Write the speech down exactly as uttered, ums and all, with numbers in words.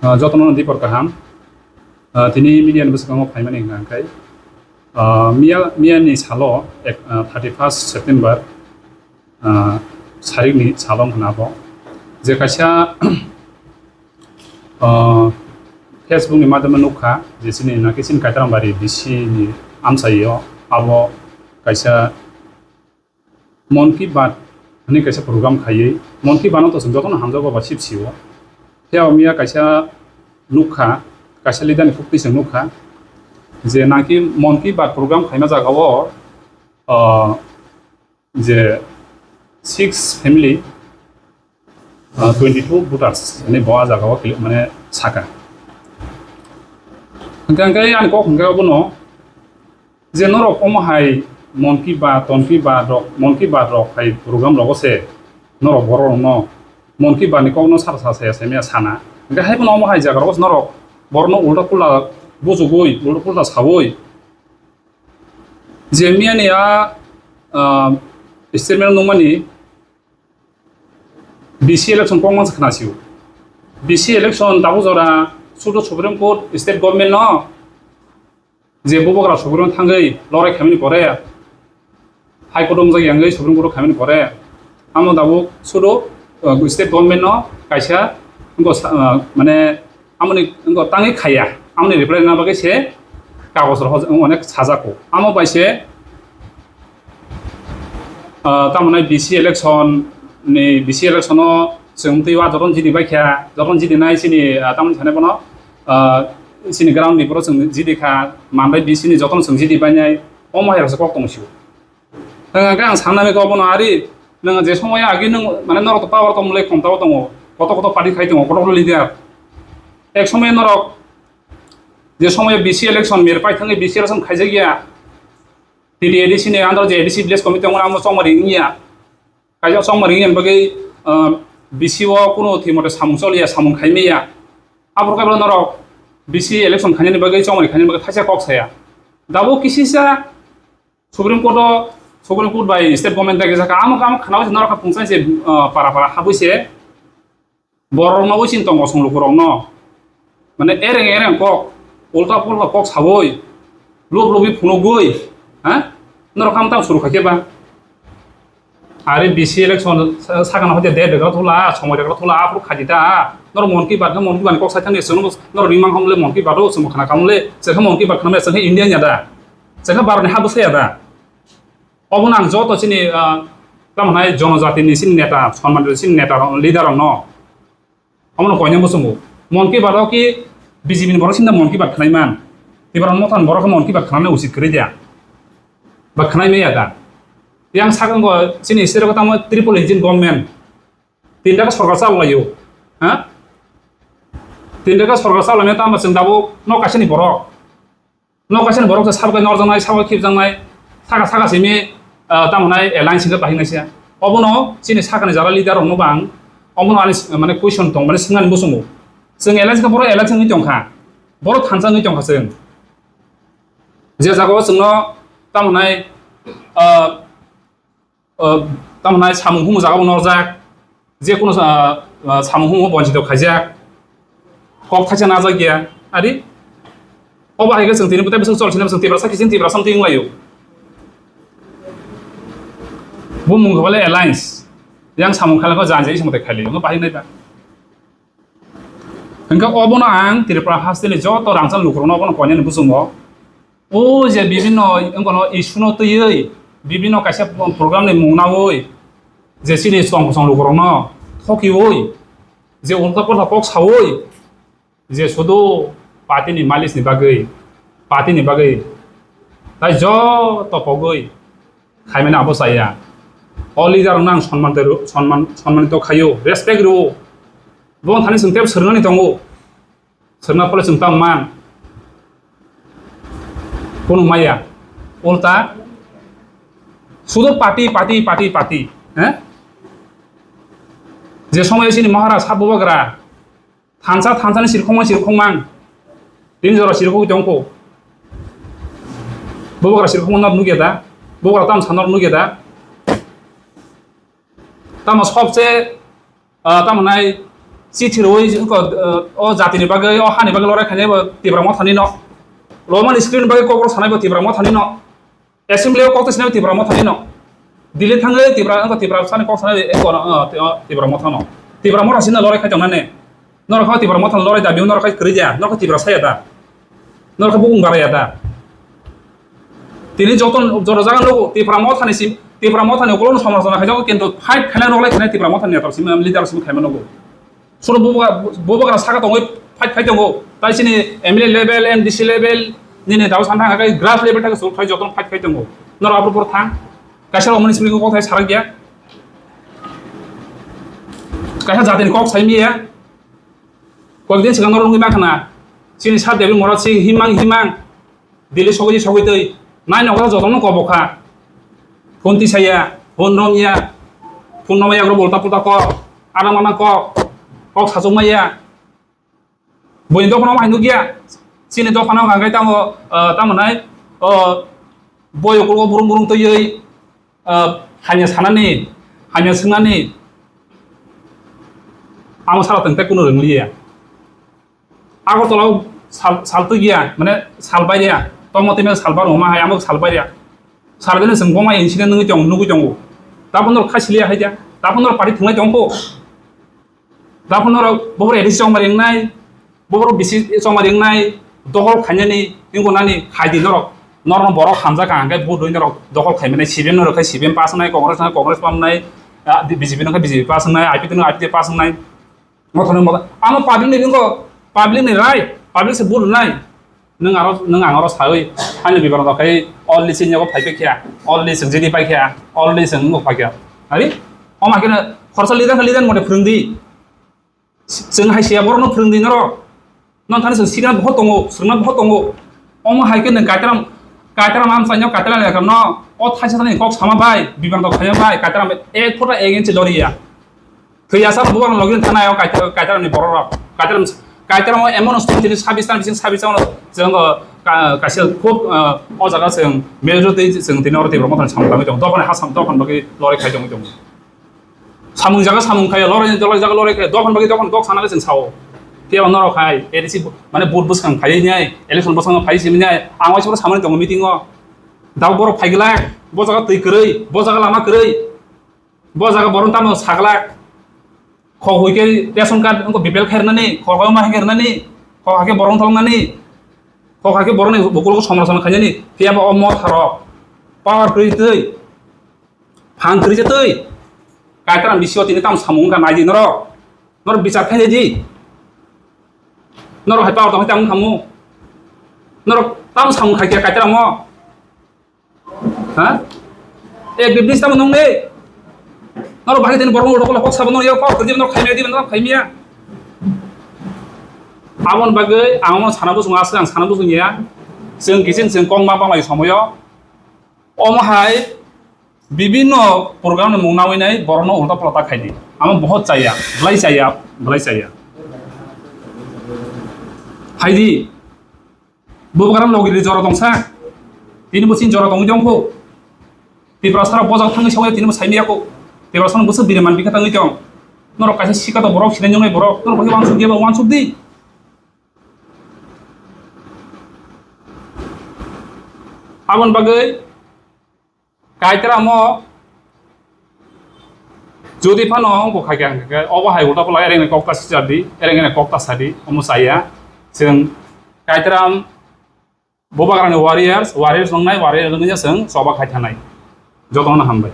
Ah, jotono dipor kaham. Ah, tini media ni bwskango phaimani hwnka hwnkhe, ah, miya, miya ni salo ek, ah, thirty first September, ah, sarik ni salo wngkha na abo. Je kaisa, ah, Facebook ni madhyamo nukha, je chini naki chini Kaitaram bari D C ni amchaio abo kaisa Mon Ki Baat hwnwi kaisa program khaiwi, Mon Ki Baat no to chwng jotono hamjago ba sip sio. Phiya miya kaisa nukha, kaisa leader ni khuktwi chwng nukha, je naki Mon Ki Baat program khaima jagao, ah, je six family, ah, twenty two voters, mane bo ah jagao kile-, mane saka. Hwnkhe, hwnkhe ani kok hwnkhe obono je norok omo hai Mon Ki Baat, Ton Ki Baat rok, Mon Ki Baat rok hai program rogo se norok borok rokno Mon Ki Baat ni kokno sar sa saya saya sana. Hwnkhe hai bono omo hai jaga rogo se norok borokno ulta pulta bujugwi, ulta pulta sawi je miya ni a, ah, statement nukmani B C election kok mansa khna sio. B C election tabuk jora sudu Supreme Court state government no je bubagra Supreme thangwi lorai khaimani pore, High Court wngjakya wngwi Supreme Court khaimani pore, amo tabuk sudu, uh, state government no kaisa wngkha sa-, uh, mane amoni wngkha tangwi khaiya, amoni reply rwna bagwi se kagoj rok hoj-, onek sajako. Amo bai se, uh, tamoni B C election ni, B C election o chwng twi wa jotono jidi bai kha, jotono jidi nai chini, uh, tamoni sanai bono, uh, chini ground ni poro chwng jidi kha, manbai B C ni jotono chwng jidi bai nai, omo hai rok se kok tong sio. Hwnkhe ang sanna mekha obono ari, nwng je somoy agi nwng mane norok to power tongmole khomtao tongo, koto koto party khai tongo, koto koto leader. Ek somoy norok je somoy B C election mer pai thangwi B C election khaijakya, T T A D C ni under je A D C village committee tongo amo chongmari wngya. Kaisa chongmari wngya bagwi, ah, B C o kuno thwi mote samung choliya, samung khaimaya. Aboro kaibo norok B C election khainani bagwi chongmari khainani bagwi thaisa kok saya. Dabo kisisa Supreme Court o, Supreme Court bai state government dagi jaka amo kamo khana se norok phungsa se, ah, para para habui se borok no uisin tongo song luku rok no mane ereng ereng kok ulta pulta kok sawi lup lubi phunugwi ha norok kam tam suru khaikhe ba. Ari B C election sa-, sakana hoite date dekra thula, somoi dekra thula, aphuru khaji ta. Nor Mon Ki Baat, Mon Ki Baat ni kok sai thani, sunu nor rimang hamle Mon Ki Baat o, sunu khana kamle, sekha Mon Ki Baat khana, sekha India nya da. Sekha Bharat ni ha bwsaya da. Obo nang joto chini, ah, tamo nai jonojati ni chini neta, Sonman chini neta, leader no. Omono koina muchungo. Mon Ki Baat o ki B J P ni borok sinda Mon Ki Baat khnai man. Tibaran motan borok Mon Ki Baat khnai usit kwrwi dia. Ba khnai maya da. Yang sakang go chini sero tamo triple engine government. Tinda ka sorkar sa layo. Ha? Tinda ka sorkar sa layo tamo chwng dabo no kasini borok. Nok kaisa ni borok se sabkai norjaknai, sabkai khibjaknai, saka saka simi, ah, tamo nai alliance hingke bahing naisa. Obono chini sakani jara leader rokno bang, obono ani s-, mane question tong, mane swngnani muchungo. Chwng alliance khe borok alliance wngwi tongkha, borok thansa wngwi tongkha chwng. Je jagao chwngno tamo nai, ah, ah, tamo nai samung humu jagao norjak, je kono, ah, ah, samung humu bonchito khaijak, kok thaisa najak ya, ari, obo hai khe chwng tini bwtwi bwswk chol sina chwng Tiprasa kiching Tiprasa wng twi wng laio. Bo mung khe bole alliance, yang samung khala kho jan jai samung tai khaili, wng bahai nai ba. Hingke obono ang Tripura hasteni joto rangchak lukurokno obono koinani buchungo. O je bibinno wngkano issue no twiwi, bibinno kaisa program ni mung nawi, je chini chwng kwchwng lukurokno thokiwi, je ulta polta kok sawi, je sudu party ni malis ni bagwi, party ni bagwi, tai joto pogwi khaimani abo chaya. O leader rokno ang sonman tei ru-, sonman, sonmanito khaio, respect rwo. Bo thani chwng tebo swrwngnani tongo. Swrwngna phole chwng tamo man. Kunu maya. Ulta sudo party, party, party, party. He? Je somoy chini Maharaj ha bubagra. Thansa, thansa ni sirkhongma, sirkhongma. Tini jora sirkhogwi tongkho. Bubagra sirkhongma nor nukya da? Bubagra tamo sanor nukya da? Tamo sobse, ah, tamo nai, Chithi rwi wngkha, eh, o jatini bagwi, o hani bagwi lorai khainai bo Tipra Mothani no. Roman script ni bagwi kokborok sanai bo Tipra Mothani no. Assembly o kok twi sinai Tipra Mothani no. Delhi thangwi Tipra, wngkha Tipra sani kok sanai eko no, eh, Tipra Motha no. Tipra Motha sino lorai khai tongnani. Norok kha Tipra Motha lorai da, bini norok khai kwrwi da, norok kha Tipra saya da. Norok kha bukung baraya da. Tini joto jora jaga nugo Tipra Mothani sim, Tipra Mothani ukulok no somalojona khai jago, kintu fight khaina rok lai khaina Tipra Mothani netar sim, leader sim khaima nugo. Solo bubagra, bubagra saka tongwi fight khai tongo. Tai sini M L A level, M D C level, nini dao san thang hakai grass level thang sul khai joto fight khai tongo. Noro abro bor thang. Kaisa omoni simi kok thai sarak ya. Kaisa jatin kok sai miya. Kok din sikang noro ngi makhana. Sini sat debil mora si himang himang. Dili sogwi sogwi twi. Nai nokla jotono kobokha. Phone tisaya, phone romya. Phone romya gro bolta pulta kok. Ada mana kok. Kok sachuk maya. Boini dophano hai nukya. Sini dophano hangkai tamo, eh, tamo nai. Oh, boy ukulgo burung burung twi, eh, hamya sanani, hamya swngnani. Amo sara tengte kuno rwngliya. Agartala o sal, sal twi ya, mane sal bai ya. Tongmo twi sal bar ma hai, amo sal bai ya. Sal dene seng boma incident nungwi tong, nugwi tongo. Tapon dor khasiliya hai ya. Tapon dor party thunglai tongko. Tapon dor bobor A D C chongmari wngnai, bobor B C chongmari wngnai, dohol khainani, tingko nani khaidi norok. Norno borok hamjak ang khe vote rwi norok dohol khaimani C P M norok khai C P M pass wngnai, Congress wngnai, Congress pass wngnai, ah, B J P no khai B J P pass wngnai, I P T no I P T pass wngnai. Mothani motha. Amo public ni bingo, public ni right, public se bul nai. Nung aro, nung ang aro sawi, ani bibaran rok khai, all list ni yago phai khe kya, all list jini pai kya, all list nung phai kya. Ari, oma kena khorsa lidan kha lidan mote phwrwng di. Chwng hai siya borok no phwrwng di norok. Non thani chwng sikna bohot tongo, swrwngna bohot tongo. Omo hai khe nung kaitram, kaitram am sanyo kaitram lekha no, o thaisa thani kok sama bai, bibaran rok khaya bai, kaitram ek phota ek inch doriya. Thwi asal bubar login thana ayong kaitara, kaitara ni borok rok. Kaitara, kaitara mo emon state ni sabis tan bising sabis tan jeng, ah, kaisa khub, ah, o jaga jeng majority jeng tini oro Tipra Motha ni samung tangwi tongo. Dophani ha sam, dophani bagwi lorai khai tongwi tongo. Samung jaga samung khai, lorai ni jaga lorai khai, dophani bagwi dophani kok sana jeng sao. Phiya norok hai, A D C mane vote bwskang phai nai, election bwskango phai simi nai, ang waisa samani tongo meeting o. Dao borok phai glak, bo jaga twi kwrwi, bo jaga lama kwrwi. Bo jaga borok tamo saglak. Khok hui khe ration card wngkha B P L khairnani, khok hui ma khairnani, khok hakhe borok tholnani, khok hakhe borokni bukulgo somrosona khainani. Phiya ba o motharok power kwrwi twi, phang kwrwi twi. Kaitara bisio tini tamo samung wngkha naidi norok. Norok bichar khainai di. Norok hai power tongwi tamo tamo. Norok tamo samung khaikhe kaitara mo. Ha? Eh, biblis tamo nung de. Noro bahai tini borok rokol hok sabo noro yok kok kodi noro khaimia di noro khaimia. Abon bagwi ang omo sana busung aswk ang sana busung ya. Chwng kiching chwng kong ma pamai somoyo. Omo hai bibinno program ni mung nawi nai borok no ulta pulta khai di. Amo bohot chaya, belai chaya, belai chaya. Hai di. Bubagra logi ri jora tongsa. Tini bo chini jora tongwi tongkho. Tiprasa rok bojak thangwi songya tini bo saimiyako. Tiprasa no bwswk bini manbikha tangwi tong. Norok kaisa sikato borok sinai nungnai borok. Norok bai wansuk diya ba wansuk di. Aboni bagwi Kaitoramo jodi phano wngkha khe, ang khe obo hai ulta phola ereng ni kok ta sichar di, ereng ni kok ta sa di, omo chaya. Chwng Kaitoram Bubagrani warriors, warriors wngnai, warriors wngya chwng choba khai thanai. Jotono hambai.